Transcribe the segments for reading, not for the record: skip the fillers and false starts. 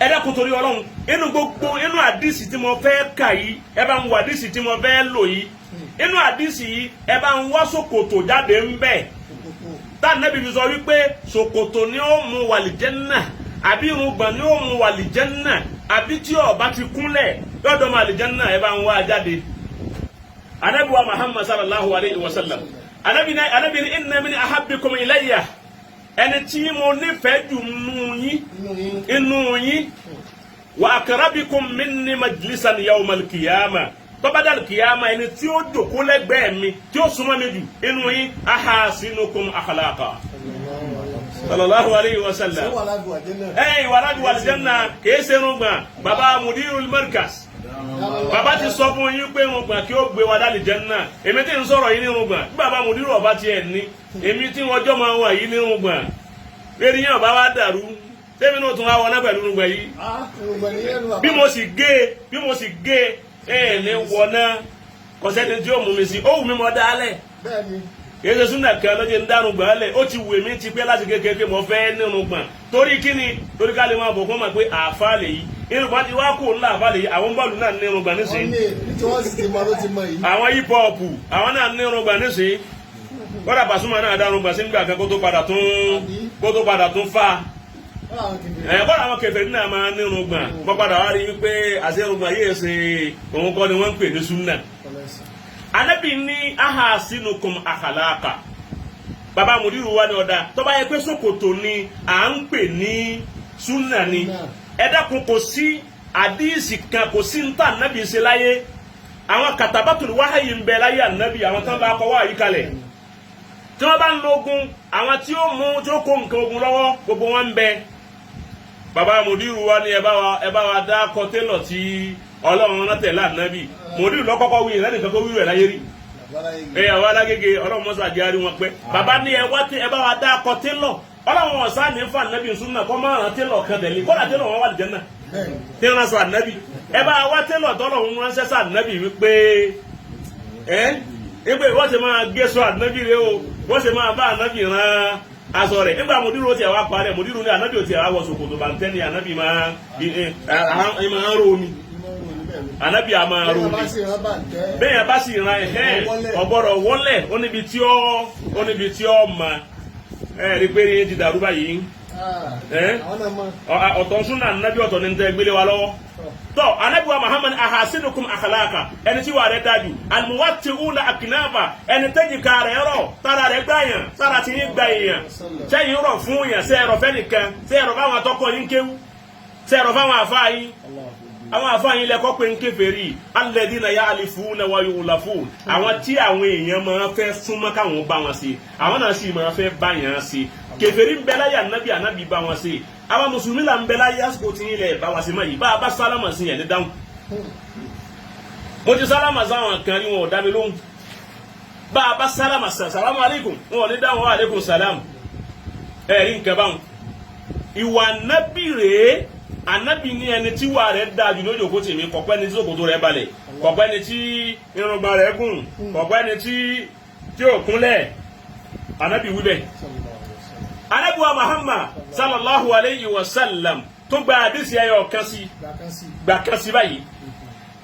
Ẹ dákun, torí Ọlọ́run, inú gbogbo inú àdìsí tí mo fẹ́ kà yìí, ẹ bá ń wo àdìsí tí mo fẹ́ lò yìí, inú àdìsí yìí, ẹ bá ń wá ṣòkòtò jáde ń bẹ̀ tá Ànábì fi sọ wípé ṣòkòtò ni ó mú wàlìjẹ́nà, àbí irùngbọ̀n ni ó mú wàlìjẹ́nà, àbí tí ó bá ti kúnlẹ̀ lọ́dọ̀ mọ́ àlìjẹ́nà. Ẹ bá ń wá jáde. Ànábì wa Muhammad sallallahu alayhi wa sallam, Ànábì ní inna min ahabbikum ilayya, ẹni tí mo nífẹ̀ẹ́ jù nù yín, inú yín, wa akrabikum minni majlisan yawmal qiyamah, tó bá dal kìyàmà, ẹni tí ó jòkó lẹ́gbẹ̀ẹ́ mi, tí ó súnmọ́ mi jù inú yín, ahasinukum akhlaqa, sallallahu alayhi wa sallam. Ẹ ìwà láti wà lìjẹ́nà kìí ṣe irùngbọ̀n. Baba mudirul markaz, baba ti sọ fún yín pé irùngbọ̀n kí ó gbé wa dá lìjẹ́nà. Èmi tí ń sọ̀rọ̀ yìí ní irùngbọ̀n. Bí baba mudiru ọba tiẹ̀ ní, èmi tí wọ́n jọ́ máa wà yìí ní irùngbọ̀n. Eré yẹn ọba wa dàrú, tẹ́mi náà tún wá wọná pẹ̀lú irùngbọ̀n yìí. Bí mo sì gé ẹ ní wọná, kọsẹ́ni tí ó mú mi sí, ó wù mí mọ́ dálẹ̀. Kìí ṣe súnà kan lọ́jọ́ ń dárun gbọ̀n lẹ̀. Ó ti wù mí ti pẹ́ láti kékeré, mo fẹ́ nínú gbọ̀n. Torí kíni? Torí ká lè máa bọ̀ kó mọ̀ pé àáfà lè yí. Irùngbọ̀n ti wá kó ńlá, àáfà lè yí. Àwọn bọ́ọ̀lù náà ní irùngbọ̀n nísìnyí. Àwọn hip hop, àwọn náà ní irùngbọ̀n nísìnyí. Kọ́dà Pasuma náà dárun gbọ̀n sí nígbà kan kó tó padà tún fa ẹ. Kọ́dà àwọn kèfèrí náà máa ní irùngbọ̀n. Mọ́ padà wá rí wípé àṣẹ irùngbọ̀n yìí ṣe òun kọ́ ni wọ́n ń pè ní súnà. Anabi ní ahasinukum akhlaka. Baba mudiru wa ni ọ̀dà tó bá yẹ pé ṣòkòtò ni à ń pè ní súnà ni. Ẹ dákun, kò sí àdíìsì kan, kò sí níta anabi ṣe láyé. Àwọn katabatul wáhàyè ń bẹ láyé anabi, àwọn tán bá kọ wáhàyí kalẹ̀. Tí wọ́n bá ń lo ogun, àwọn tí ó mú, tí ó kó nǹkan ogun lọ́wọ́, gbogbo wọn ń bẹ. Baba mudiru wa ni ẹ bá wa dá kọtélọ̀ tí Ọlọ́run rán tẹ̀lé ànábì. Mudiru lọ́kọ́kọ́ wí ìrẹ́nìkan kó wí rẹ̀ láyé rí. Ẹ àwọn alágége, Ọlọ́run mọ́sá jẹ́ àrí wọn pẹ́. Baba ní ẹ wá ẹ bá wa dá kọtélọ̀. Ọlọ́run ọ̀sán ní fún ànábì súnà kọ́ máa rán télọ̀ kan tẹ̀lé. Kọ́lá télọ̀ wọn wà lìjẹ́ náà tí ń ránṣọ ànábì. Ẹ bá wá télọ̀ tọ́lọ́run ránṣẹ́ sí ànábì wípé ẹ wípé wọ́n ṣe máa gé sọ ànábì rẹ o, wọ́n ṣe máa bá ànábì rán aṣọ rẹ̀. Nígbà mùdírù tiẹ̀ wá parẹ́, mùdírù ní ànábì ò tiẹ̀ wá wọ ṣòkòtò bàǹtẹ́ ni ànábì máa ń ro ni, ànábì a máa ro ni. Bẹ́ẹ̀ bá sì ran ẹ̀hẹ́n ọ̀gbọ́dọ̀ wọlé, ó níbi tí ó ma. Ẹ rí pé yín ti dàrú báyìí. Ọ̀tọ̀ súnà ànábì, ọ̀tọ̀ ní tẹ́ gbélé wa lọ́wọ́. Tọ́ anabi wa Muhammad, ahasinukum akhlaka, ẹni tí wà rẹ̀ dájú, almuwatti'una aknafa, ẹni tẹ́jìká rẹ̀ rọ̀, tára rẹ̀ gbàyàn, tára ti yín gbà èèyàn, sẹ́yìn rọ̀ fún yàn, sẹ́ ẹ̀rọ fẹ́nìkan, sẹ́ ẹ̀rọ fáwọn atọ́kọ̀ yín kéwú, sẹ́ ẹ̀rọ fáwọn àfáà yín, àwọn àfáà yín lẹ́kọ́ pé ń kèfèrí. Alladhina ya'lifuna wa yu'lafun, àwọn tí àwọn èèyàn máa fẹ́ súnmọ́ káwọn bá wọn ṣe, àwọn náà sì máa fẹ́ bá yàn ṣe. Kèfèrí ń bẹ láyé ànábì, ànábì bá wọn ṣe. Àwọn mùsùlùmí là ń bẹ láyé àsìkò tí yín lẹ̀ bá wa ṣe mọ́ yìí. Bá a bá sálámà sí yẹn ní dáhùn. Mo ti sálámà sáwọn kan ní wọn ò dá mi lóhùn. Bá a bá sálámà, sàlámù aleikum, wọn ò ní dáhùn, wa aleykum sàlám. Ẹ rí nǹkan báwọn. Ìwà ànábì rèé. Ànábì ní ẹni tí wà rẹ̀ dáa jù lójú òkú tèmi. Kọ̀pẹ́ ni tí ṣòkòtò rẹ̀ balẹ̀, kọ̀pẹ́ ni tí irùngbọ̀n rẹ̀ gùn, kọ̀pẹ́ ni tí ò kúnlẹ̀. Ànábì wí bẹ́ẹ̀. Ànábì wa Muhammad sallallahu alayhi wa sallam tó gba àdìsí ẹyọ kan sí, gbà kan sí báyìí.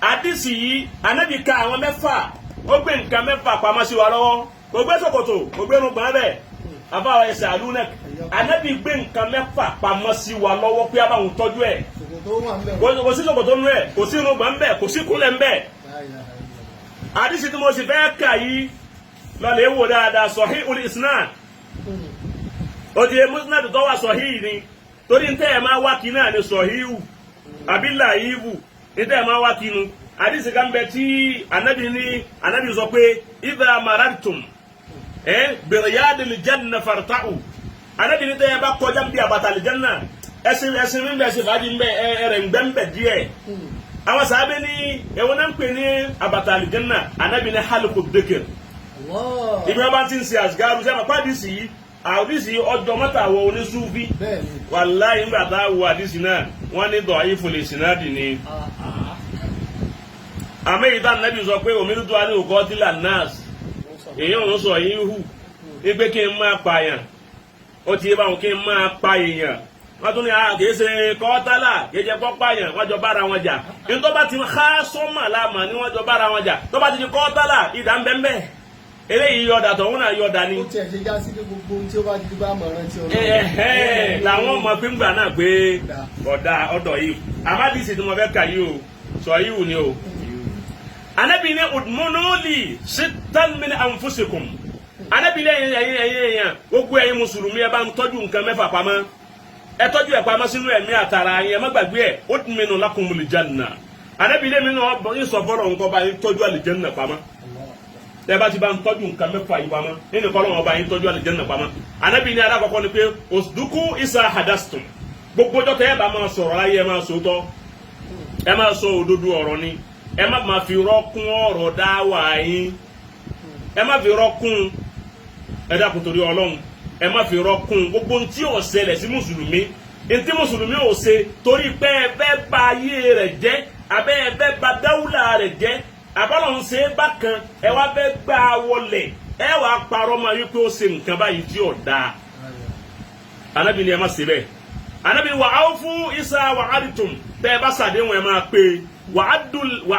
Àdìsí yìí, ànábì ka àwọn mẹ́fà, ó gbé nǹkan mẹ́fà pamọ́ sí wa lọ́wọ́. Kò gbé ṣòkòtò, kò gbé irùngbọ̀n bẹ́ẹ̀. Àbáwọ̀ ẹsẹ̀ àlùnẹ̀, ànábì gbé nǹkan mẹ́fà pamọ́ sí wa lọ́wọ́ pé abáwọn tọ́jú ẹ̀. Kò sí ṣòkòtò nú ẹ̀, kò sí irùngbọ̀n ńbẹ̀, kò sí kúnlẹ̀ ńbẹ̀. Àdìsí tí mo sì fẹ́ kà yìí, lọ́lẹ̀ wò dáadáa, sahihul isnad. Ó ti musnad tó wà sahih ni, torí ntẹ́ ẹ̀ máa wá kí náà ni sahihu àbí làyíwù ntẹ́ ẹ̀ máa wá kí nu. Àdìsí kan bẹ tí anabi ní, anabi sọ pé idha marartum biriyadil janna farta'u. Anabi ní tẹ́ ẹ bá kọjá bí àbàtà àlìjánná, ẹsìn ẹsìn mi bẹ ẹsìn fàájì ń bẹ ẹrẹ ń gbẹ ń bẹ díẹ̀. Àwọn sàábẹ ní ẹwọn náà ń pè ní àbàtà àlìjánná. Anabi ní haliku dhikr, ibi wọn bá ti ń ṣe àsìgáàrú sẹ́wọ̀n pàdísì yìí. Àdìsí ọjọ́ mọ́ta àwọn onísúfí, wàláyé, ńgbà tá a wo àdìsí náà, wọ́n ní da'iful isnadi ni. Àmì ìta nàbì sọ pé umirtu an uqatila nas, èyí òun sọ yín hù wípé kí n máa pààyàn. Ó ti yé báwọn, kí n máa pa èèyàn. Wọ́n tún ní a kìí ṣe kọ́tálà, kìí ṣe pọ́páyàn, wọ́n jọ bára wọn jà. Ní tó bá ti há sọ́mà láàmà ni wọ́n jọ bára wọn jà. Tó bá ti di kọ́tálà, ìdá ń bẹ́ẹ̀ eléyìí yọ̀dà, tọ̀hún náà yọ̀dà ni. Ó tiẹ̀ ṣe já sí pé gbogbo ohun tí ó bá ti bá mọ̀ rántí Ọlọ́run. Ẹ̀hẹ́n, làwọn ọmọ pínpà náà pé ọ̀dà ọ̀dọ̀ yìí àmàdìsí tí mo fẹ́ kà yìí o, sọ yìí wù ni o. Anabi ní udmunuli sittan min anfusikum. Anabi ní ẹ̀yin ẹ̀yin ẹ̀yin èèyàn, gbogbo ẹ̀yin mùsùlùmí, ẹ bá ń tọ́jú nǹkan mẹ́fà pamọ́, ẹ tọ́jú ẹ̀ pamọ́ sínú ẹ̀mí àtàrà yín, ẹ má gbàgbé ẹ̀. Udminu lakumul janna. Anabi ní mi náà yín sọ fọlọ́ nǹkan bá yín tọ́jú àlìjẹ́nà pamọ́. Tẹ́ bá ti bá ń tọ́jú nǹkan mẹ́fà yìí pamọ́ nínú kọ́ lọ́wọ́ bá yín tọ́jú àlìjẹ́nà pamọ́. Anabi ní alákọ̀ọ́kọ́ ni pé osduku isa hadastum. Gbogbo ọjọ́ tẹ́ ẹ bá máa sọ̀rọ̀ láyé, ẹ máa sòótọ́, ẹ máa sọ òdodo ọ̀rọ̀ ni. Ẹ má máa fi rọ́kún ọ̀rọ̀ dáwà yín, ẹ má fi rọ́kún. Ẹ dákun, torí Ọlọ́run, ẹ má fi rọ́kún. Gbogbo ntí ò ṣẹlẹ̀ sí mùsùlùmí, ntí mùsùlùmí ò ṣe, torí pé ẹ fẹ́ bà ayé rẹ̀ jẹ́, abẹ́ ẹ fẹ́ bà dáwùlà rẹ̀ jẹ́, àbálọ̀ ń ṣe é bákan, ẹ wá fẹ́ gbà wọlé, ẹ wàá parọ́ máa yí pé ó ṣe nǹkan báyìí tí ò dáa. Anábì ni ẹ má ṣe bẹ́ẹ̀. Anábì wà áwùfú isa wà ádìtùm, tẹ́ ẹ bá ṣàdéhùn, ẹ máa pé wà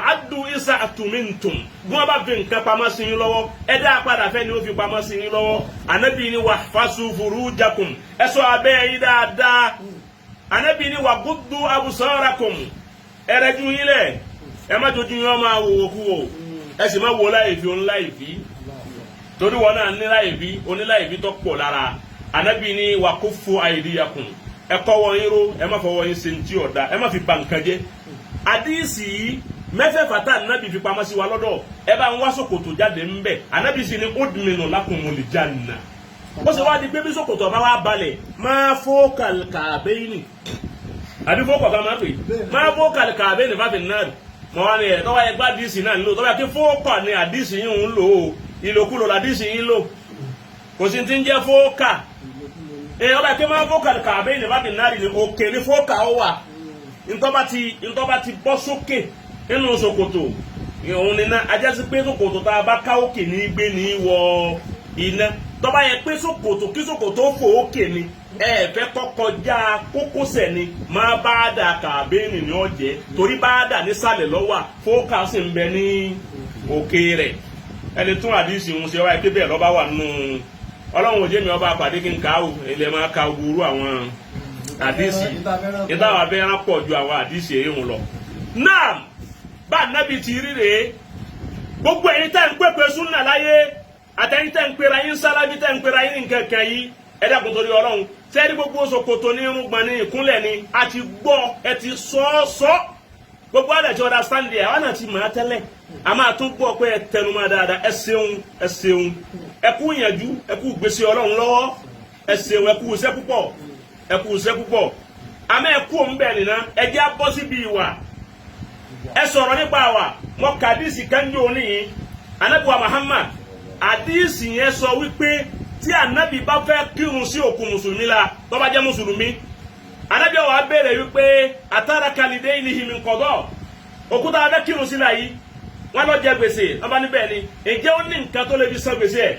á du isa àtúmìntùm. Bí wọ́n bá fi nǹkan pamọ́ sí yín lọ́wọ́, ẹ dá a padà fẹ́ ni ó fi pamọ́ sí yín lọ́wọ́. Anábì ni wà fásù furujakum, ẹ ṣọ́ abẹ́ yín dáadáa. Anábì ni wà guddu absarakum, ẹ rẹjú yín lẹ̀, ẹ má jojú yín ọmọ àwòwò kú o, ẹ sì má wo láì fi òun láì fi, torí wọn náà ní láì fi oníláì fi tó pọ̀ lára. Anabi ni wà kuffu aydiyakum, ẹ kọ́wọ́ yín ró, ẹ má fọwọ́ yín ṣe ní tí ọ̀dà, ẹ má fi ba nǹkan jẹ́. Àdìsí yìí mẹ́fẹ̀ẹ̀fà tá anabi fi pamọ́ sí wa lọ́dọ̀, ẹ bá ń wá ṣòkòtò jáde ń bẹ̀. Anabi sì ní udminu lakumul janna. Ó sì wá di pé bí ṣòkòtò ọba wa balẹ̀ máa fó kàlkàbẹ́yìnì àbí fó kọ̀ọ̀kan máa pè máa fó kàlkàbẹ́yìnì fáfin náà mọ̀ wá ní ẹ̀ tọ́wọ́ ẹgbẹ́ àdìsí náà ń lò, tọ́wọ́ kí fóòkà ni àdìsí yìí ń lò ó, ìlòkulò làdìsí yìí ń lò, kò sí ti ń jẹ́ fóòkà. Ẹ ọba kí máa fó kàlkàbẹ́yìnì fáfin náà ní òkè ní fóòkà ó wà. Ntọ́ba ti bọ́ sókè nínú ṣòkòtò òun ni ná ajásí pé ṣòkòtò tá a bá ká òkè ní gbé ní wọ iná. Tọ́ba yẹ pé ṣòkòtò kí ṣòkòtò fò òkè ni ẹ fẹ́ kọ́kọ́já kókósẹ̀ ni máa bá dà kàbéènì ní ọ̀jẹ̀, torí bá dà nísàlẹ̀ lọ́wọ́, fóòkà sì ń bẹ ní òkè rẹ̀. Ẹni tún àdìsí ń ṣe wáyé pé bẹ́ẹ̀ lọ́ba wà nù. Ọlọ́run òjé mi ọba àpàdé kí n kà á o, ilẹ̀ máa ka gbúrú àwọn àdìsí ìtawà abẹ́rẹ́ pọ̀ ju àwọn àdìsí èyí ń lọ. Náà bá nábì ti rí rèé. Gbogbo ẹ̀yin tẹ́ ń pèpè súnà láyé, àtẹ̀yin tẹ́ ń pera yín sálábí, tẹ́ ń pera yín nǹkan kan yìí, ẹ dákun torí Ọlọ́run, sẹ́ẹ̀rí gbogbo ṣòkòtò ní irùngbọ̀n ní ìkúnlẹ̀ ni a ti gbọ́, ẹ ti sọ ọ́ sọ, gbogbo àdàtì ti understand ẹ̀, àwọn náà ti mọ̀ á tẹ́lẹ̀, a máa tún gbọ́ pé ẹ tẹnumọ́ dáadáa. Ẹ ṣeun, ẹ ṣeun, ẹ kú ìyànjú, ẹ kú gbèsè Ọlọ́run lọ́wọ́, ẹ ṣeun, ẹ kú iṣẹ́ púpọ̀, ẹ kú iṣẹ́ púpọ̀. Àmọ́ ẹ kú òun bẹ́ẹ̀ nìna, ẹ jẹ́ á bọ́ síbi ìwà. Ẹ sọ̀rọ̀ nípa àwà mọ kàdísì kanjú òní anabi wa Muhammad. Àdísì yẹn sọ wípé tí anabi bá fẹ́ kírun sí òkú mùsùlùmí la, tó bá jẹ́ mùsùlùmí, anabi wa béèrè wípé àtàrà kàlídé ìlìhì min qada, òkúta abẹ́ kírun sí la yìí, wọ́n lọ jẹ gbèsè. Wọ́n bá níbẹ̀ ni, ǹjẹ́ ó ní nǹkan tó lè fi san gbèsè ẹ̀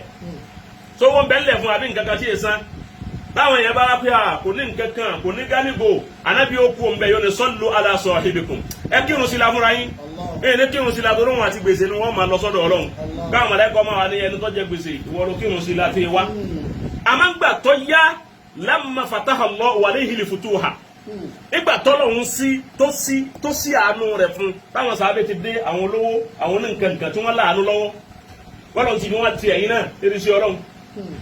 tó wọ́n bẹ́ẹ̀ lẹ̀ fún àbí nǹkan kan tí yẹ san? Báwọn èèyàn bá wá pé à kò ní nǹkan kan, kò ní gánígò, anabi ó kú òun bẹ́ẹ̀, yóò ní sallu ala sahibikum, ẹ kírun sí la fúnra yín. Ẹ ní kírun sí la torí wọn àti gbèsè ni wọ́n máa lọ sọ́dọ̀ Ọlọ́run, káwọn mọ̀lẹ́kọ̀ máa wà ní ẹni tó jẹ gbèsè, ìwọ ló kírun sí la fi wá. Àmọ́ ńgbà tó yá, lamma fataha Allahu alayhi al-futuha, nígbà tọ́lọ́hún sí tó sí tó sí àánú rẹ̀ fún, táwọn sábẹ́ ti dé, àwọn olówó, àwọn oníǹkankan tí wọ́n láàánú lọ́wọ́, bọ́lọ̀ ti fi wọ́n ti ẹ̀yìn náà lérí sí Ọlọ́run,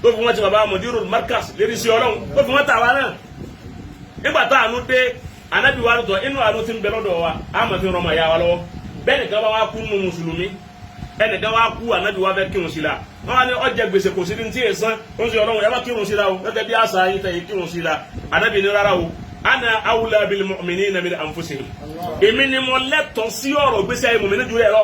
tó fi wọ́n ti bàbá mudirul markas lérí sí Ọlọ́run, tó fi wọ́n tà wá náà. Nígbà tá àánú dé, anabi wa tọ̀ inú àánú ti ń bẹ lọ́dọ̀ wa, a máa fi rọmọ ìyá wa lọ́wọ́. Bẹ́ẹ̀ nìkan bá wá kú nù mùsùlùmí, ẹnìkan wá kú, anabi wa fẹ́ kírun sí la, wọ́n wá ní ó jẹ gbèsè, kò sí ní tí yẹ san, ó ń sọ Ọlọ́run, ẹ bá kírun sí la o, gẹ́gẹ́ bí àṣà yín tẹ̀ yín kírun sí la. Anabi ní rárá o, ana awla bil mu'minina min anfusihim, èmi ni mo lẹ́tọ̀ọ́ sí ọ̀rọ̀ gbèsè ayé mùmínì jù rẹ̀ lọ,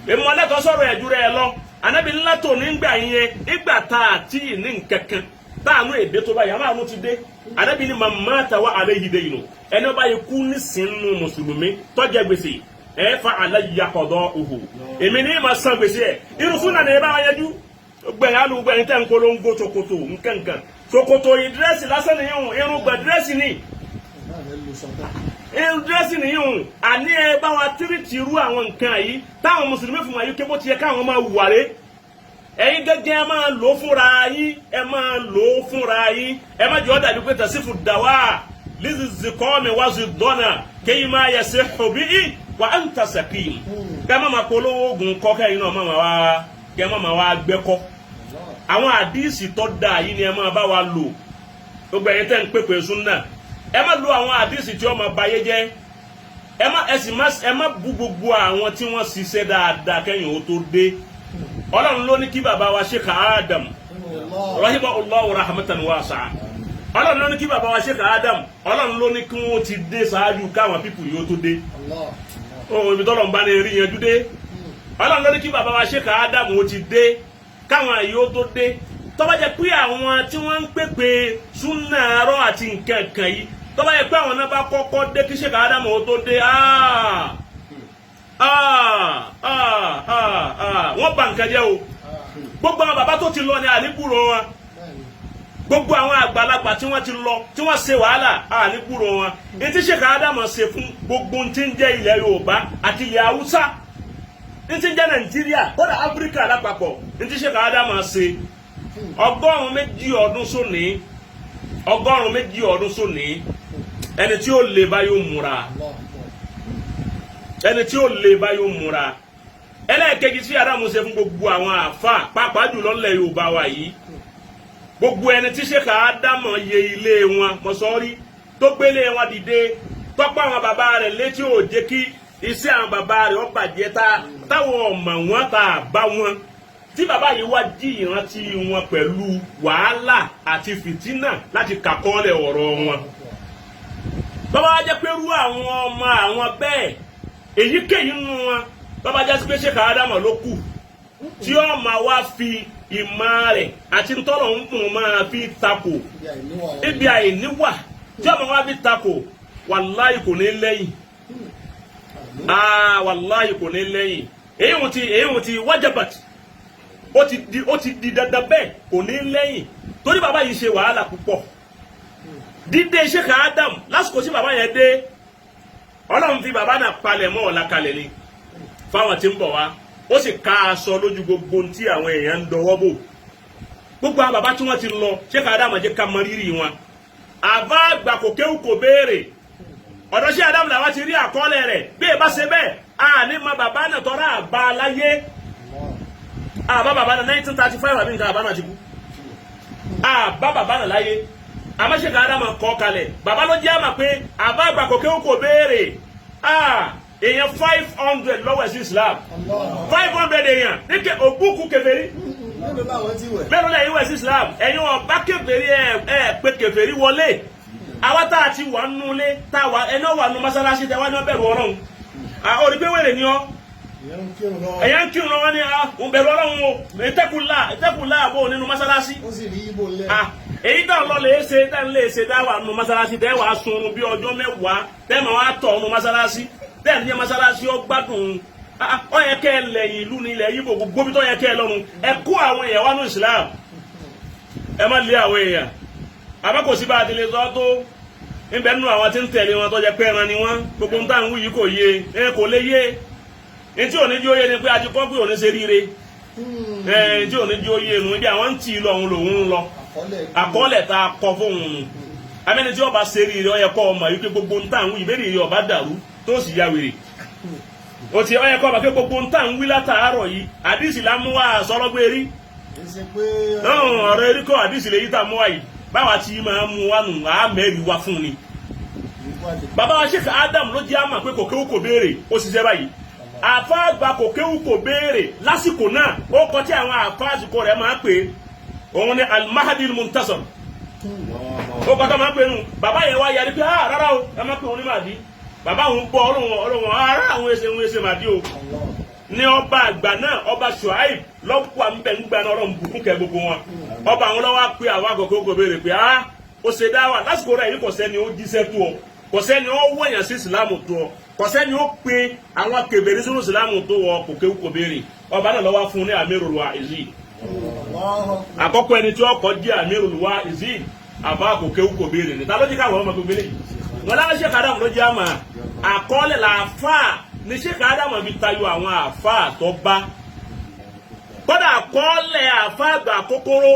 èmi mo lẹ́tọ̀ọ́ sọ̀rọ̀ ẹ̀ jù rẹ̀ lọ. Anabi ńlá tó nígbà yẹn, nígbà tá a ti ní nkankan táànù èdè tó báyìí, àmọ́ àánú ti dé. Anabi ni man mata wa alayhi daynu, ẹni ọba yìí kú nísìnyínú mùsùlùmí tó jẹ gbèsè, ẹ fa alayya qada'uhu, èmi ní ma san gbèsè ẹ. Irú súnà ní ẹ bá wa yẹjú gbẹ̀yìn alu gbẹ̀yìn tẹ̀ ń kolongo tòkòtò nkankan. Ṣòkòtò yìí dírẹ́sì lásán nìyí, irùngbọ̀n dírẹ́sì ni, irun dírẹ́sì nìyí. Àní ẹ bá wa tírìtì irú àwọn nǹkan yìí táwọn mùsùlùmí fún wa yìí ké bó ti yẹ káwọn máa wùwà rè. Ẹ̀yin gẹ́gẹ́ ẹ máa lò ó fúnra yín, ẹ máa lò ó fúnra yín. Ẹ má jẹ́ ó dàbí pé tàṣífù dàwà lízìzìkọ́mi wáṣí dọ́nà kéyìí máa yẹ sí xubí wà á ń ta sàkíyìm. Kẹ́ má máa polówó oògùn kọ́, kẹ́yìn náà má máa wá, kẹ́ má máa wá gbẹ́kọ́. Àwọn àdíìsì tó dáa yìí ni ẹ máa bá wa lò. Gbogbo ẹ̀yin tẹ́ ń pèpè súnà, ẹ má lo àwọn àdíìsì tí ó máa bayé jẹ́. Ẹ má ẹ sì má ẹ má bu gbogbo àwọn tí wọ́n ṣiṣẹ́ dáadáa kẹ́yìn ó tó dé. Ọlọ́run ló ní kí bàbá wa Sheikh Adam rahimahullahu rahmatan wasi'a, Ọlọ́run ló ní kí bàbá wa Sheikh Adam, Ọlọ́run ló ní kí wọ́n ti dé ṣáájú káwọn people yìí ó tó dé. Ohun ibi tọ́lọ̀ ń bá ní rí yanjú dé, Ọlọ́run ló ní kí bàbá wa Sheikh Adam ó ti dé káwọn yìí ó tó dé. Tó bá jẹ́ pé àwọn tí wọ́n ń pèpè súnà arọ́ àti nǹkan kan yìí, tó bá jẹ́ pé àwọn náà bá kọ́kọ́ dé kí Sheikh Adam ó tó dé, wọ́n bà nǹkan jẹ́ o. Gbogbo àwọn bàbá tó ti lọ ní àníbúrò wọn, gbogbo àwọn àgbàlagbà tí wọ́n ti lọ, tí wọ́n ṣe wàhálà, àníbúrò wọn. Etí Sheikh Adam ṣe fún gbogbo tí ń jẹ́ ilẹ̀ Yorùbá àti ilẹ̀ Haúsá, ní tí ń jẹ́ Nàìjíríà, kódà Áfíríkà lápapọ̀, ní tí Sheikh Adam ṣe 200 ọdún sóní, 200 ọdún sóní, ẹni tí ó lè bá yóò múra, ẹni tí ó lè bá yóò múra. Ẹlẹ́ẹ̀kejì tí Ádámù ṣe fún gbogbo àwọn àáfà, pàápàá jùlọ ńlẹ̀ Yorùbá wa yìí, gbogbo ẹni tí Sheikh Ádámù yẹ ilé wọn mọ̀sọ́rí tó gbélé wọn dìde, tọ́pọ̀ àwọn bàbá rẹ̀ létí, ò jẹ́ kí iṣẹ́ àwọn bàbá rẹ̀ ó bàjẹ́, tá táwọn ọmọ wọn tá a bá wọn tí bàbá yìí wá jí ìrántí wọn pẹ̀lú wàhálà àti fìtínà láti kàkọ́lẹ̀ ọ̀rọ̀ wọn. Bàbá wa jẹ́ pé rú àwọn ọmọ àwọn bẹ́ẹ̀, èyíkéyìí nínú wọn, bàbá jẹ́ sí pé Sheikh Ádámù ló kù tí ó máa wá fi ìmọ̀ rẹ̀ àti ntọ́nà ń kùn máa fi takò ibi àìníwà tí ó máa wá fi takò, wàláyì kò ní lẹ́yìn. Wàláyì kò ní lẹ́yìn. Èyí wọn ti wájàbàt, ó ti di dandan bẹ́ẹ̀, kò ní lẹ́yìn, torí bàbá yìí ṣe wàhálà púpọ̀. Dídé Sheikh Adam lásìkò tí bàbá yẹn dé, Ọlọ́run fi bàbá náà palẹ̀ mọ́ ọ̀la kalẹ̀ ni fáwọn tí ń bọ̀ wá. Ó sì ká aṣọ lójú gbogbo tí àwọn èèyàn ń dọwọ́ bò. Gbogbo àwọn bàbá tí wọ́n ti lọ, Sheikh Adam jẹ́ ká mọ rírì wọn. Àbá àgbà kò kéwù kò béèrè ọ̀dọ̀ Sheikh Adam làwọn ti rí àkọọ́lẹ̀ rẹ̀. Bí ẹ bá ṣe bẹ́ẹ̀, àní ma bàbá náà tọ́ra àbá aláyé àbá bàbá náà 1935 àbí nǹkan, àbá náà ti kú, àbá bàbá náà láyé. Àmọ́ Sheikh Adam kọ́ kalẹ̀, bàbá ló jẹ́ àmà pé àbá àgbà kò kéwù kò béèrè. Èèyàn 500 lọ́wọ́ ẹ̀sìn Islam, 500 èèyàn ní òbúkú kèfèrí. Mélòó lẹ́yìn wẹ̀ sí Islam? Ẹ̀yin ọba kèfèrí, ẹ̀ ẹ̀ pé kèfèrí wọlé. Àwa tá a ti wà nínú ilé, tá a wà ẹni wà nínú mọ́sálásí tẹ wá ní ọbẹ̀rù Ọlọ́run. Ó rí pé wèrè ni ọ́. Ẹ̀yà ń kírun lọ́wọ́ ní ń bẹ̀rù Ọlọ́run o, ìtẹ́kùlá ìtẹ́kùlá àbò nínú mọ́sálásí. Èyí tá lọ lè ṣe tá lè ṣe tá wà nínú mọ́sálásí tẹ́ wàá sunrun bí ọjọ́ 10 tẹ́ máa wá tọ̀ nínú mọ́sálásí, tẹ́ ní mọ́sálásí ó gbádùn. Ó yẹ kẹ́ ẹ lẹ́yìn ìlú ní ilẹ̀ Yíbò, gbogbo bí tó yẹ kẹ́ ẹ lọ́nu, ẹ kó àwọn èèyàn wá ní Islam. Ẹ má lé àwọn èèyàn. Àmọ́ kò sí bá a ti lè sọ tó níbẹ̀ nínú àwọn tí ń tẹ̀lé wọn tó jẹ́ pé ẹran ni wọ́n. Gbogbo ń tàn wí yìí kò yé ẹ, kò lè yé. Ní tí ò ní jí ó yé ni pé a ti kọ́ pé òní ṣe ríire. Ẹ tí ò ní jí ó yé nu ibi àwọn ń tì í lọ, òun lòun ń lọ. Àkọọ́lẹ̀ tá a kọ fóun nù. Amẹ́ni tí ọba ṣe ríire, ó yẹ kọ́ ọmọ yìí pé gbogbo ń tàn wí ìbéèrè yìí ọba dàrú tó sì ya wèrè o ti, ó yẹ kọ́ ọmọ pé gbogbo ń tàn wí látàárọ̀ yìí, àdìsí la mú wá sọ̀rọ̀ rí ọ̀rọ̀ erí kọ́, àdìsí lè yí tá a mú wá yìí. Báwa ti máa mú wa nù, á mẹ́rin wá fún ni. Bàbá wa Sheikh Adam ló jẹ́ àmà pé kò kéwú kò béèrè, ó ṣiṣẹ́ báyìí. Àfa àgbà kò kéwú kò béèrè lásìkò náà, ó kọ tí àwọn àfa àsìkò rẹ̀ máa pè òun ni Al-Mahdi Al-Muntasar, ó kọ́ tó máa pè nù. Bàbá yẹn wá yarí pé, ah, rárá o, ẹ má pè òun ní Mahdi. Bàbá òun gbọ́ Ọlọ́run, Ọlọ́run ará àwọn ẹsẹ̀ òun ẹsẹ̀ Mahdi o. Ní ọba àgbà náà, ọba Shuaib lọ́pọ̀ àmbẹ̀ ńgbà náà, Ọlọ́run bùkún kẹ gbogbo wọn. Ọba àwọn lọ́wọ́ pé àwọn àgọ́kọ́ kò béèrè pé, ah, ó ṣe dá wà lásìkò rẹ̀ yìí, kò sẹ́ni ó jíṣẹ́ tó ọ, kò sẹ́ni ó wọ̀nyàn sí ìsìlámù tó ọ, kò sẹ́ni ó pe àwọn kèbèrè sínú ìsìlámù tó wọ kò kéwú kò béèrè. Ọba náà lọ́wọ́ fún ní Amirul Wa'izin. Àkọ́kọ́ ẹni tí ọkọ̀ jẹ́ Amirul Wa'izin, àfa kò kéwú kò béèrè ní ta ló jẹ́ káwọn ọmọ gbogbo eléyìí wọn lára. Sheikh Adam ló jẹ́ àmà àkọọ́lẹ̀ làáfà ní Sheikh Adam fi tayọ àwọn àfa tó bá kódà àkọọ́lẹ̀ àfa àgbà kókóró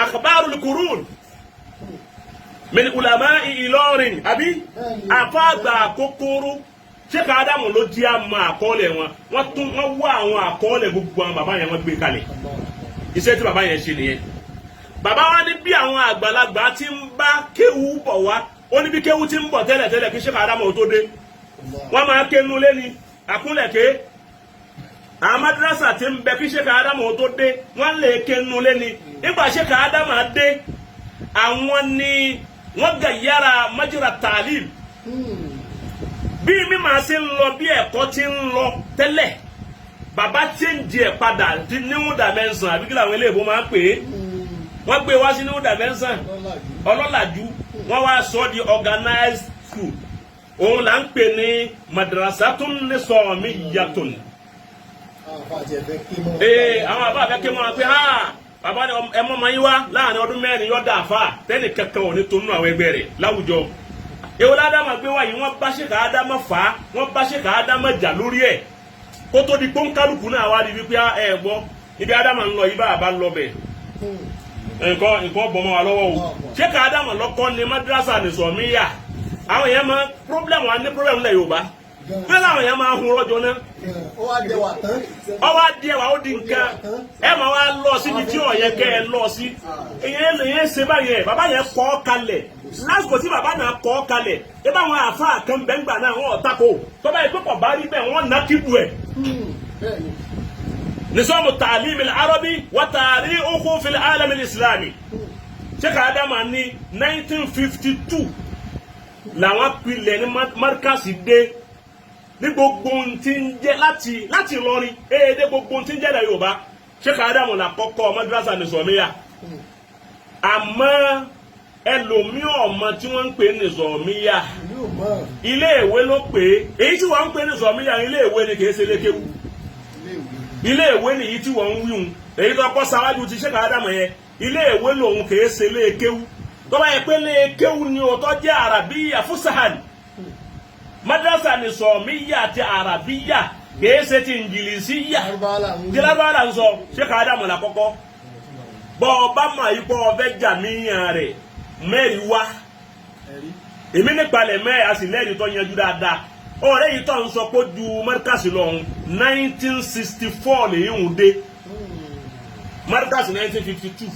akhbarul qurun min ulama Ìlọrin àbí àfa àgbà kókóró. Sheikh Adam ló jẹ́ àmà àkọọ́lẹ̀ wọn. Wọ́n tún wọ́n wá àwọn àkọọ́lẹ̀ gbogbo àwọn bàbá yẹn, wọ́n gbé kalẹ̀. Iṣẹ́ tí bàbá yẹn ṣe nìyẹn. Bàbá wa ní bí àwọn àgbàlagbà ti ń bá kéwú bọ̀ wá, ó ní bí kéwú ti ń bọ̀ tẹ́lẹ̀ tẹ́lẹ̀ kí Sheikh Adam tó dé, wọ́n máa ké nulẹ̀ ni àkúnlẹ̀ké. Àwọn madrasa ti ń bẹ kí Sheikh Adam tó dé, wọ́n lè ké nulẹ̀ ni. Nígbà Sheikh Adam dé, àwọn ni wọ́n gà yára majra ta'lim bí mímọ̀ ṣe ń lọ, bí ẹ̀kọ́ ti ń lọ tẹ́lẹ̀. Bàbá change ẹ̀ padà di new dimension, àbí kí làwọn eléèbó máa ń pè é? Wọ́n gbé wá sí new dimension ọlọ́làjú. Wọ́n wá sọ di organized school, òun là ń pè ní madrasatun nisamiyyatun. Ee, àwọn àbá àfẹ́ ké mọ́ pé ha, bàbá ni ẹ mọ́ ọmọ yín wá, láàrin ọdún 4 yọ dà fà tẹ́nì kankan ò ní tó nínú àwọn ẹgbẹ́ rẹ̀ láwùjọ. Èwo ládàmà gbé wá yìí? Wọ́n bá Sheikh Ádámà fà á, wọ́n bá Sheikh Ádámà jà lórí ẹ̀, kó tó di pọ́nkálukú náà wá di wípé ẹ gbọ́ ibi Ádámà ń lọ yìí, bá a bá lọ bẹ̀, nǹkan nǹkan bọ̀ mọ́ wa lọ́wọ́ o. Sheikh Ádámà lọ́kọ́ ni madrasa nìsọ̀míyà. Àwọn èèyàn máa problem wa ní problem lẹ̀ Yorùbá bí láwọn èèyàn máa hun rọ́jò náà. Ó wá dẹwà tán. Ọwọ́ adìẹ wa ó di nǹkan ẹ máa wá lọ síbi tí ó yẹ kẹ́ ẹ lọ sí. Èyàn lè yẹn ṣe báyẹn. Bàbá yẹn kọ́ kalẹ̀ lásìkò tí bàbá náà kọ́ kalẹ̀ ẹ bá àwọn àáfàá kan bẹ́ẹ̀ gbà náà, wọ́n tako tọ́ba yìí pípọ̀ bá rí bẹ́ẹ̀, wọ́n ná kíbu ẹ̀. Nizamu ta'lim al-arabi wa tarikhu fil alam al-islami. Sheikh Adama ní 1952 làwọn pilẹ̀ ní markasi dé ní gbogbo ohun tí ń jẹ́ láti Ìlọrin èdè, gbogbo ohun tí ń jẹ́ ilẹ̀ Yorùbá. Sheikh Adamu là kọ́kọ́ madrasa nìsọ̀míyà. Àmọ́ ẹlòmíì ọmọ tí wọ́n ń pè ní nìsọ̀míyà, ilé ìwé ló pè é. Èyí tí wọ́n ń pè ní nìsọ̀míyà, ilé ìwé ni, kì í ṣe lékéwu. Ilé ìwé nìyí tí wọ́n ń wíhun. Èyí tó kọ́ sáwájú ti Sheikh Adamu yẹn, ilé ìwé lòun, kì í ṣe lékéwu. Tó bá yẹ pé lékéwu ni òótọ́ jẹ́ àràbíyà fúsàhàn, madrasa nìsọ̀míyà àti àràbíyà, kìí ṣe ti ìnjìlísíyà tí lábára là ń sọ. Sheikh Adamu là kọ́kọ́ bọ́ ọba mọ̀ ipò ọbẹ̀ jàmíyàn rẹ̀ mẹ́rin wá. Èmi nípalẹ̀ mẹ́ a sì lẹ́rìí tó yanjú dáadáa. Ọ̀rẹ́ yìí tó ń sọ pé ju markasi lọ́hùn, 1964 lèyí ń dé markasi. 1952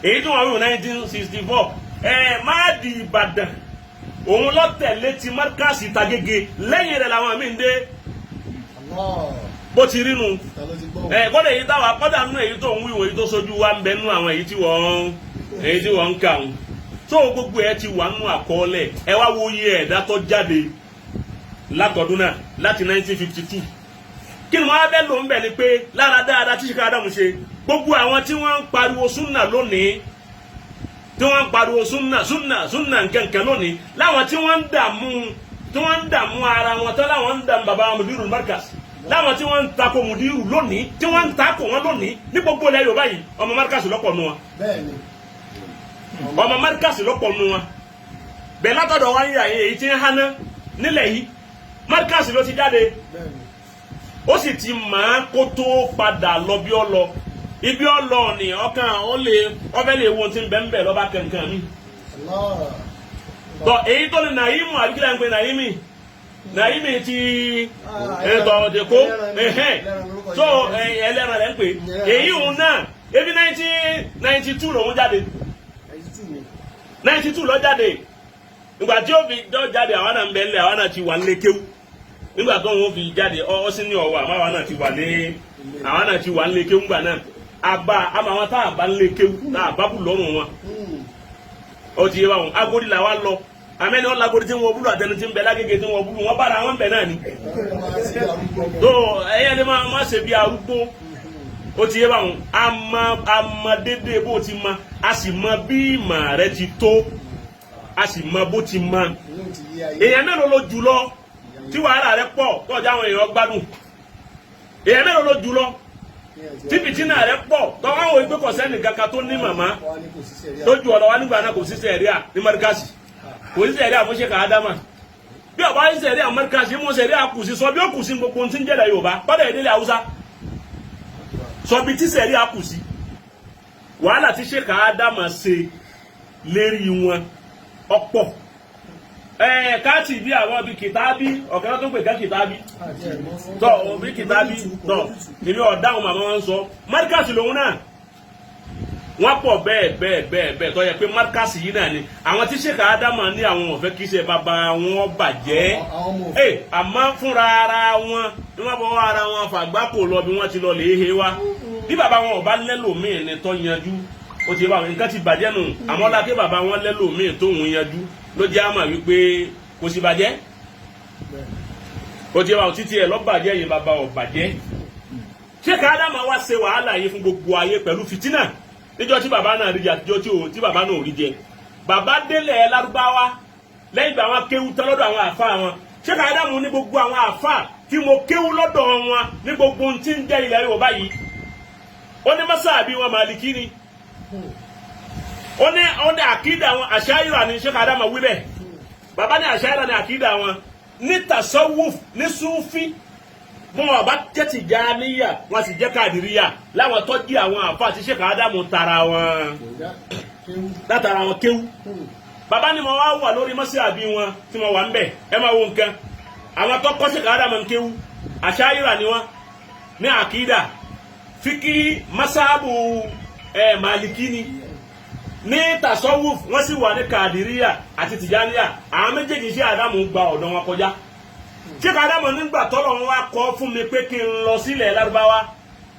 èyí tó wọ́n wí, 1964 ẹ̀ máàdì Ìbàdàn òun lọ tẹ̀lé ti markasi Tagége. Lẹ́yìn rẹ̀ làwọn míì ń dé. Bó ti rí nu ẹ kọ́dà èyí táwa kọ́dà nínú èyí tó ń wíwò, èyí tó sojú wa ń bẹ nínú àwọn èyí tí wọ́n ń kà ń tó gbogbo ẹ ti wà nínú àkọọ́lẹ̀. Ẹ wá wo iye ẹ̀dá tó jáde látọdún náà, láti 1952. Kí ni wọ́n á bẹ́ lò ń bẹ̀ ni pé lára dáadáa tí Sheikh Adamu ṣe, gbogbo àwọn tí wọ́n ń pariwo súnà lónìí, tí wọ́n ń pariwo súnà súnà súnà nkankan lónìí, láwọn tí wọ́n ń dààmú ara wọn tán, láwọn ń dààmú baba mudirul markaz, láwọn tí wọ́n ń takò mudiru lónìí, tí wọ́n ń takò wọn lónìí ní gbogbo ilẹ̀ Yorùbá yìí, ọmọ markaz lọ́pọ̀ nù wọn. Ọmọ markaz lọ́pọ̀ nù wọn bẹ́ẹ̀. Látọ̀dọ̀ wá ń yà yín, èyí tí ń háná nílẹ̀ yìí, markaz ló ti jáde. Ó sì ti máa kó tó padà lọ bí ọ lọ ibi ọ lọ ní ọkàn ó lè ọbẹ̀ lè wo ti ń bẹ̀ ń bẹ̀ lọ́ba kankan mi tọ. Èyí tó ní Nàímù àbíkílẹ̀ ń pè Nàímì, Nàímì ti ètò ọ̀dẹ̀kọ́ ẹ̀hẹ́n tó ẹlẹ́ran rẹ̀ ń pè èyí òun náà. Ebi 1992 lòún jáde, 92 lọ jáde. Ìgbà tí ó fi jọ jáde, àwọn náà ń bẹ ńlẹ̀, àwọn náà ti wà nílé kéwú. Nígbà tó ń fi jáde, ọ sí ní ọwọ́, àmọ́ àwọn náà ti wà nílé kéwú ńgbà náà. Àbá àmọ́ àwọn tá a bá nílé kéwú tá a bá bù lọ́rùn wọn, ó ti yé báwọn. Agodi là wa lọ, àmẹ́ni wọn lagodi tí wọn búlù àtẹnu tí ń bẹ lágége tí wọn búlù wọn bára wọn bẹ náà ni. Tó ẹyẹ ni máa má ṣe bí arúgbó. Ó ti yé báwọn. Àmọ́ àmọ́ dédé bó ti mọ, a sì mọ bí ìmọ̀ rẹ ti tó, a sì mọ bó ti mọ. Èèyàn mélòó ló jù lọ tí wàhálà rẹ pọ̀ tọ́jà àwọn èèyàn gbádùn? Èèyàn mélòó ló jù lọ? Tí fìtínà rẹ̀ pọ̀ tọ́wọ́ àwọn ìgbé kọ̀sẹ́nì kankan tó ní màmá Wọ́n á ní kò sí sẹ̀ríà. tójú ọ̀rọ̀ wa nígbà náà, kò sí sẹ̀ríà ní Mọ́ríkàsì, kò sí sẹ̀ríà fún Sheikh Adama. Bí ọba sí sẹ̀ríà Mọ́ríkàsì, mú sẹ̀ríà kù sí sọ bí ó kù sí gbogbo ohun tí ń jẹ́lẹ̀ Yorùbá kọ́dà ìdílé Haúsá, sọ bí tí sẹ̀ríà kù sí. Wàhálà tí Sheikh Adama ṣe lérí wọn ọ̀pọ̀ ẹ̀ káàtì bí àwọn bíi kìtàbí ọ̀kan tó ń pè ká kìtàbí Àti ẹ̀mọ́. Tọ òbí kìtàbí tọ èmi ọ̀dáhùn màmá wọn sọ Mọ́ríkàsì lòun náà. Wọ́n pọ̀ bẹ́ẹ̀ bẹ́ẹ̀ bẹ́ẹ̀ bẹ́ẹ̀ tó yẹ pé Mọ́ríkàsì yìí náà ni àwọn tí Sheikh Adama ní àwọn ò fẹ́ kí iṣẹ́ bàbá wọn bàjẹ́. Àwọn ọmọ Ẹ àmọ́ fúnra ara wọn ni wọ́n bọ́ ara wọn fàgbákò lọ bí wọ́n ti lọ lè he wá. Bí bàbá wọn ò bá lẹ́lòmíì ni tó yanjú, ó ti bá wọn nǹkan ti bàjẹ́ nù. Àmọ́ lákè bàbá wọn lẹ́lòmíì tó ń yanjú ló jẹ́ àmà wípé kò sì bàjẹ́. Ó ti bá wọn títí ẹ̀ lọ́bàjẹ́ yìí, bàbá ò bàjẹ́. Sheikh Adama wá ṣe wàhálà yìí fún gbogbo ayé pẹ̀lú fìtínà níjọ́ tí bàbá náà rí jẹ àtijọ́ tí bàbá náà ò rí jẹ. Bàbá délẹ̀ Lárúbáwá lẹ́yìn ìgbà wọn kéwú tán lọ́dọ̀ àwọn àfa wọn. Sheikh Adamu ní gbogbo àwọn àfa tí mo kéwú lọ́dọ̀ wọn ní gbogbo ohun tí ń jẹ́ ilẹ̀ Yorùbá yìí, ó ní mọ́sáàbí wọn Màlìkí ni, ó ní àkídà wọn Àṣàyíra ni. Sheikh Adamu wí bẹ́ẹ̀, bàbá ní Àṣàyíra ni àkídà wọn, ní tasawuf, ní Súfí wọn ọba jẹ́ Tìjàníyà, wọn sì jẹ́ Kàdìríyà láwọn tọ́jú àwọn àfa àti Sheikh Adamu tara wọn látara wọn kéwú. Bàbá ni mo wá wà lórí mọ́síàbí wọn tí mo wà ń bẹ̀. Ẹ máa wo nǹkan, àwọn tó kọ́ Sheikh Adamu kéwú, Àṣàyíra ni wọn ní àkídà fíkí, masáàbù ẹ Màlìkí ni, ní tasawuf wọ́n sì wà ní Kàdìríyà àti Tìjàníyà. Àwọn méjèèjì Sheikh Adamu gba ọ̀dọ̀ wọn kọjá. Sheikh Adamu nígbà tọ́lọ̀ wọn wá kọ́ fún mi pé kí n lọ sílẹ̀ Lárúbáwá,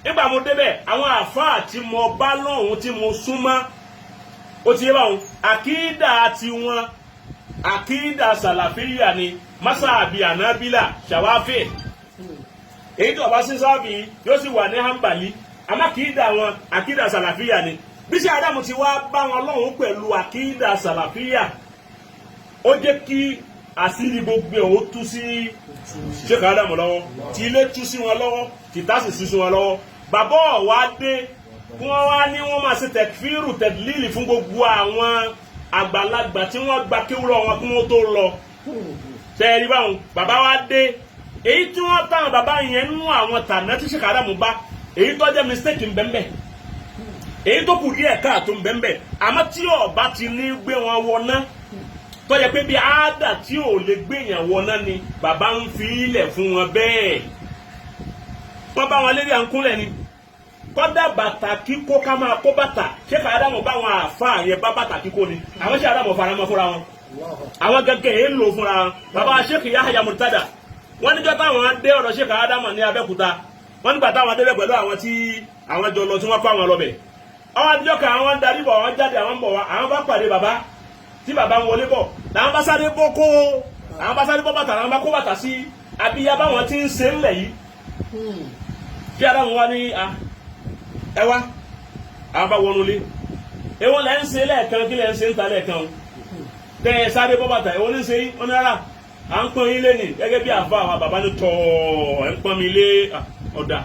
nígbà mo débẹ̀, àwọn àfáà tí mo bá lọ́hùn tí mo súnmọ́, ó ti yé báwọn, àkídà tiwọn àkídà sàlàfíyà ni, masáàbí ànábìlà ṣàwáfẹ́ èyí tí ọba sísáàbì yóò sì wà ní hàǹbàlí, àmọ́ àkídà wọn àkídà sàlàfíyà ni. Bí Sheikh Adamu ti wá bá wọn lọ́hùn pẹ̀lú àkídà sàlàfíyà, ó jẹ́ kí àṣírí gbogbo ẹ̀ ó tú sí Sheikh Adamu lọ́wọ́, tí ilé tú sí wọn lọ́wọ́, tìta sì tú sí wọn lọ́wọ́. Bàbá ọ̀wá dé kí wọ́n wá ní wọ́n máa ṣe tẹ̀kfírù tẹ̀dílì fún gbogbo àwọn àgbàlagbà tí wọ́n gba kéwúrọ̀ wọn kí wọ́n tó lọ. Sẹ́ẹ̀rí báwọn bàbá wa dé, èyí tí wọ́n táwọn bàbá yẹn nú àwọn tànà tí Sheikh Adamu bá, èyí tó jẹ́ mistake ńbẹ́ńbẹ́, èyí tó kù díẹ̀ káàtó ńbẹ́ńbẹ́, àmọ́ tí ọba ti ní gbé wọn wọná, tó yẹ pé bí àádà tí ò lè gbé yàn wọná ni bàbá ń fi ilẹ̀ fún wọn bẹ́ẹ̀. Wọ́n bá wọn lérí à ń kúnlẹ̀ ni, kọ́dà bàtà kíkó, ká máa kó bàtà, Sheikh Adamu bá wọn àáfàá yẹn bá bàtà kíkó ni. Àwọn Sheikh Adamu faramọ́ fúnra wọn, àwọn gẹ́gẹ́ yẹn lò fúnra wọn. Bàbá Sheikh Yahya Murtada, wọ́n níjọ́ táwọn dé ọ̀dọ̀ Sheikh Adamu ní Abẹ́òkúta, wọ́n nígbà táwọn débẹ̀ pẹ̀lú àwọn tí àwọn jọ lọ tí wọ́n kó àwọn lọ bẹ̀, àwọn àdìjọ́ kan àwọn ń darí bọ̀, àwọn jáde, àwọn ń bọ̀ wá, àwọn bá pàdé bàbá tí bàbá ń wọlé bọ̀, làwọn bá sáré bọ́ kó, àwọn bá sáré bọ́ bàtà, làwọn bá kó bàtà sí abíyá báwọn ti ń ṣe ńlẹ̀ yìí. Kí Adamu wá ní ẹ wá, àwọn bá wọnú lé, èwo lẹ́ ń ṣe lẹ́ẹ̀kan? Kí lẹ́ ń ṣe ń ta lẹ́ẹ̀kan o tẹ ẹ sáré bọ́ bàtà? Èwo ní ṣe yín? Wọn ní rárá, à ń pọ́n yín lé ní gẹ́gẹ́ bí àfa. Àwọn bàbá ní tọ́ ẹ̀ ń pọ́n mi lé ọ̀dà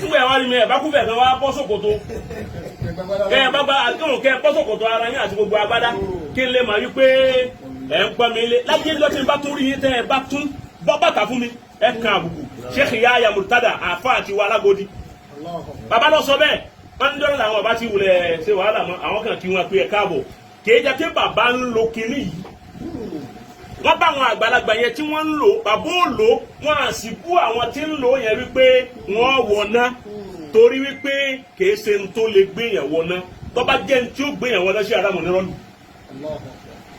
nígbà yẹn wá rí mi ẹ̀ bá kúfẹ̀ kan wá bọ́ sòkòtò kẹ ẹ bá gba àdéhùn, kẹ ẹ bọ́ sòkòtò ara yín àti gbogbo agbádá, kí n lè máa wí pé ẹ̀ ń pọ́n mi lé láyé lọ́tí. Bá tún rí yín tẹ́ ẹ bá tún bọ́ bàtà fún mi, ẹ kan àbùkù. Sheikh Yahya Murtada, àfa àti wa alágodi, bàbá lọ sọ bẹ́ẹ̀. Wọ́n ní dọ́là làwọn ọba ti wulẹ̀ ṣe wàhálà mọ́, àwọn kan kí wọ́n pé ẹ káàbọ̀. Kìí jẹ́ pé bàbá ń lo kinní yìí, wọ́n bá àwọn àgbàlagbà yẹn tí wọ́n ń lò, bàbá ò lò wọ́n, à sì bú àwọn tí ń lò yẹn wípé wọ́n wọ̀ná, torí wípé kìí ṣe ń tó lè gbé yẹn wọ̀ná. Tó bá jẹ́ ń tí ó gbé yẹn wọ̀ná, sí àdámọ̀ nírọ̀lù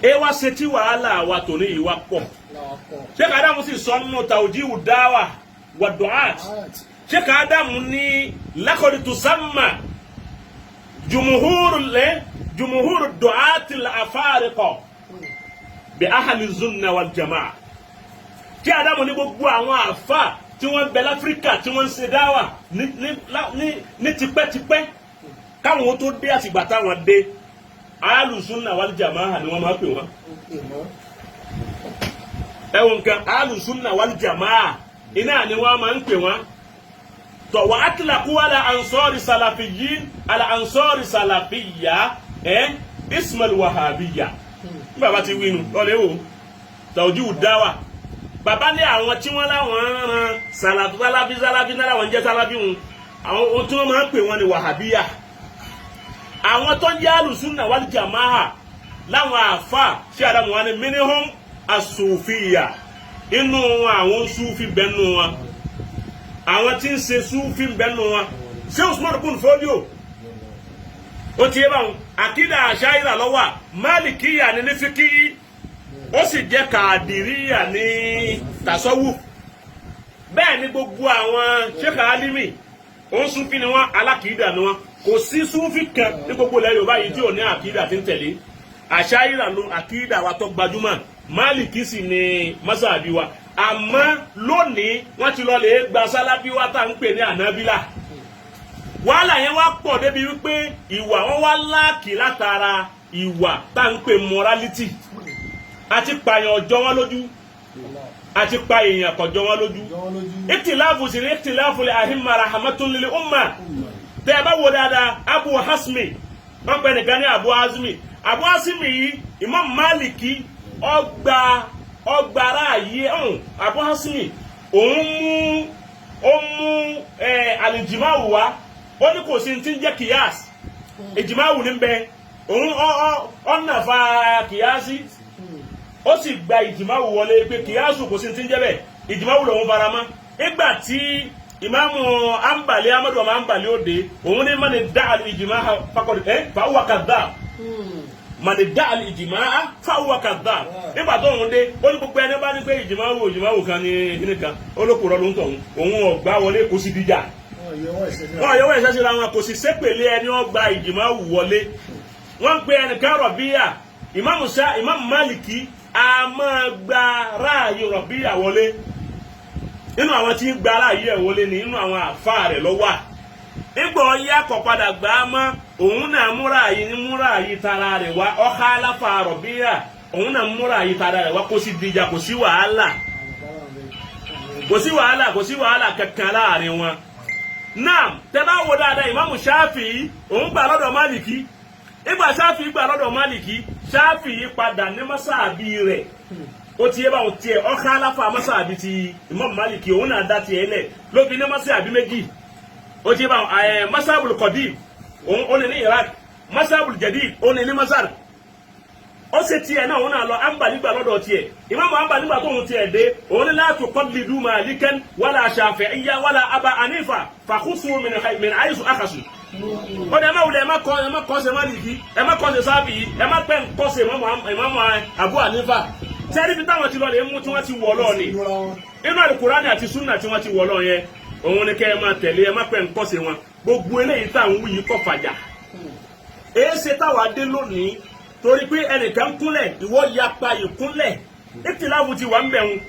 ẹ wá ṣe tí wàhálà wa tòní yìí wá pọ̀. Sheikh Adamu sì sọ nínú Tawjihu Dawa wa Du'at, Sheikh Adamu ní laqad tusamma jumhur lẹ jumhur du'at al-afariqa bi ahli sunna wal jamaa. Tí Adamu ní gbogbo àwọn àfa tí wọ́n ń bẹ láfíríkà tí wọ́n ń ṣe dáwà ní tipẹ́tipẹ́ káwọn tó dé àtìgbà táwọn dé, alùsùnà wal jamaa ni wọ́n máa pè wọ́n. Ẹ̀wọ̀n nǹkan, alùsùnà wal jamaa iná ni wọ́n máa ń pè wọ́n. Tọ̀ wà atlaqu ala ansori salafiyyin, ala ansori salafiyya ẹ̀ ismail wahabiyya. Bí bàbá ti wí nu lọ́lẹ́ o, tawjihu dáwà. Bàbá ní àwọn tí wọ́n láwọn ń ran sàlàfí, sàlàfí, sàlàfí náà làwọn ń jẹ́ sàlàfí wọn, àwọn ohun tí wọ́n máa ń pè wọ́n ní wàhábíyà. Àwọn tó ń jẹ́ alùsùnà wal jàmáà láwọn àáfà sí àdàmú wọn ni minhum asòfìyà, inú wọn àwọn súfì bẹ́nu wọn, àwọn tí ń ṣe súfì bẹ́nu wọn. Ṣé Usman bùn Fódíò ó ti yé báwọn àkídà àṣàyíra lọ́wọ́ máàlìkíyà ní ní fíkíyì, ó sì jẹ́ kàdìríyà ní tàṣọ́wù. Bẹ́ẹ̀ ni gbogbo àwọn Sheikh Alimi, òun súnfì ni wọ́n, alákìídà ni wọ́n. Kò sí súnfì kan ní gbogbo ilẹ̀ Yorùbá yìí tí ò ní àkìídà tí ń tẹ̀lé. Àṣàyíra ló àkìídà wa tó gbajúmọ̀, Máàlìkì sì ni mọ́sàbí wa. Àmọ́ lónìí wọ́n ti lọ lè gba sálábí wa tá à ń pè ní ànábílà. Wàhálà yẹn wá pọ̀ débi wípé ìwà wọn wá láàkì látara ìwà tá à ń pè morality, àti pààyàn ọjọ́ wọn lójú, àti pa èèyàn kọjọ́ wọn lójú. Jọ wọn lójú. Ìtìláàfù sí ní ìtìláàfù lè àhìmà rahmatun lil umma. Tẹ ẹ bá wo dáadáa, Abu Hasmi, wọn pẹ nìkan ní Abu Hasmi. Abu Hasmi yìí, Imam Maliki ọgbà ráàyè ọ̀hún. Abu Hasmi òun mú, ó mú ẹ alìjìmáwù wá. Ó ní kò sí ti ń jẹ́ kìyàs, ìjìmáwù ní bẹ. Òun ọ ọ ọ̀nà fa kìyàsí, ó sì gba ìjìmáwù wọlé pé kìyàsù kò sí ti ń jẹ́ bẹ́ẹ̀, ìjìmáwù lòun fara mọ́. Nígbà tí ìmáàmù Ambali, Amadu ọmọ Ambali, òde òun ní mani dá ìjìmá fakọ̀dé ẹ fàáwà kàdá, mani dá ìjìmá fàáwà kàdá. Nígbà tó òun dé, ó ní gbogbo ẹni bá ní pé ìjìmáwù, ìjìmáwù kan ní kíní kan, olókùrọ̀ ló ń tọ̀ òun ọ̀gbá wọlé, kò sí díjà. Wọn yọ wọ́n ìṣẹ́ Wọn yọwọ́ ẹ̀ṣẹ́ síra wọn, kò sì sépèlé ẹni ọgbà ìjìmáwù wọlé. Wọ́n ń pe ẹnìkan Rọ̀bíyà. Ìmáàmù sá, Ìmáàmù Máàlìkì a máa gba ráàyè Rọ̀bíyà wọlé. Nínú àwọn tí ń gba ráàyè ẹ̀ wọlé ni nínú àwọn àfáà rẹ̀ lọ́wọ́. Nígbà ọyá kọ̀ padà gbà á mọ́, òun náà múra yìí ní múra yìí tara rẹ̀ wá, ọ̀ká aláfa Rọ̀bíyà, òun náà múra yìí tara rẹ̀ wá. Kò sí dìjà, kò sí wàhálà, kò sí wàhálà, kò sí wàhálà kankan láàrin wọn. Náà tẹ bá wo dáadáa, Ìmáàmù Ṣáfì òun gbà lọ́dọ̀ Máàlìkì. Ìgbà Ṣáfì gbà lọ́dọ̀ Máàlìkì, Ṣáfì padà ní mọ́sáàbí rẹ̀. Ó ti yé báwọn tiẹ̀, ọ̀ká aláfa mọ́sáàbí ti Ìmáàmù Máàlìkì, òun náà dá tiẹ̀ lẹ̀ ló fi ní mọ́sáàbí méjì. Ó ti yé báwọn ẹ̀, mọ́sáàbùl Qadim òun ó ní ní Iraq, mọ́sáàbùl Jadid ó ní ní Masar. Ó ṣe tiẹ̀ náà, òun náà lọ Ambali gbà lọ́dọ̀ tiẹ̀. Ìmáàmù Ambali gbà tóun tiẹ̀ dé, òun ní la tuqallidu Malikan wala Shafi'iyya wala Aba Hanifa fakhusu min haythu akhasu. Ó ní ẹ má wulẹ̀, ẹ má kọ́, ẹ má kọ́ ṣe Málìkì, ẹ má kọ́ ṣe Sáfì, ẹ má pẹ́ ń kọ́ ṣe Ìmáàmù Abu Hanifa. Sẹ́ni bí táwọn ti lọ lè mú tí wọ́n ti wọ̀ lọ́ọ̀ ni inú Alukurani àti sunna tí wọ́n ti wọ̀ lọ́ọ̀ yẹn, òun ni kẹ́ ẹ máa tẹ̀lé, ẹ má pẹ́ ń kọ́ ṣe wọn. Gbogbo eléyìí tá à ń wí yìí kọ́ fàjà. Èé ṣe táwa dé lónìí torí pé ẹnìkan kúnlẹ̀, ìwọ yapa ìkúnlẹ̀, ìtìláwù ti wà ń bẹ̀ wọn.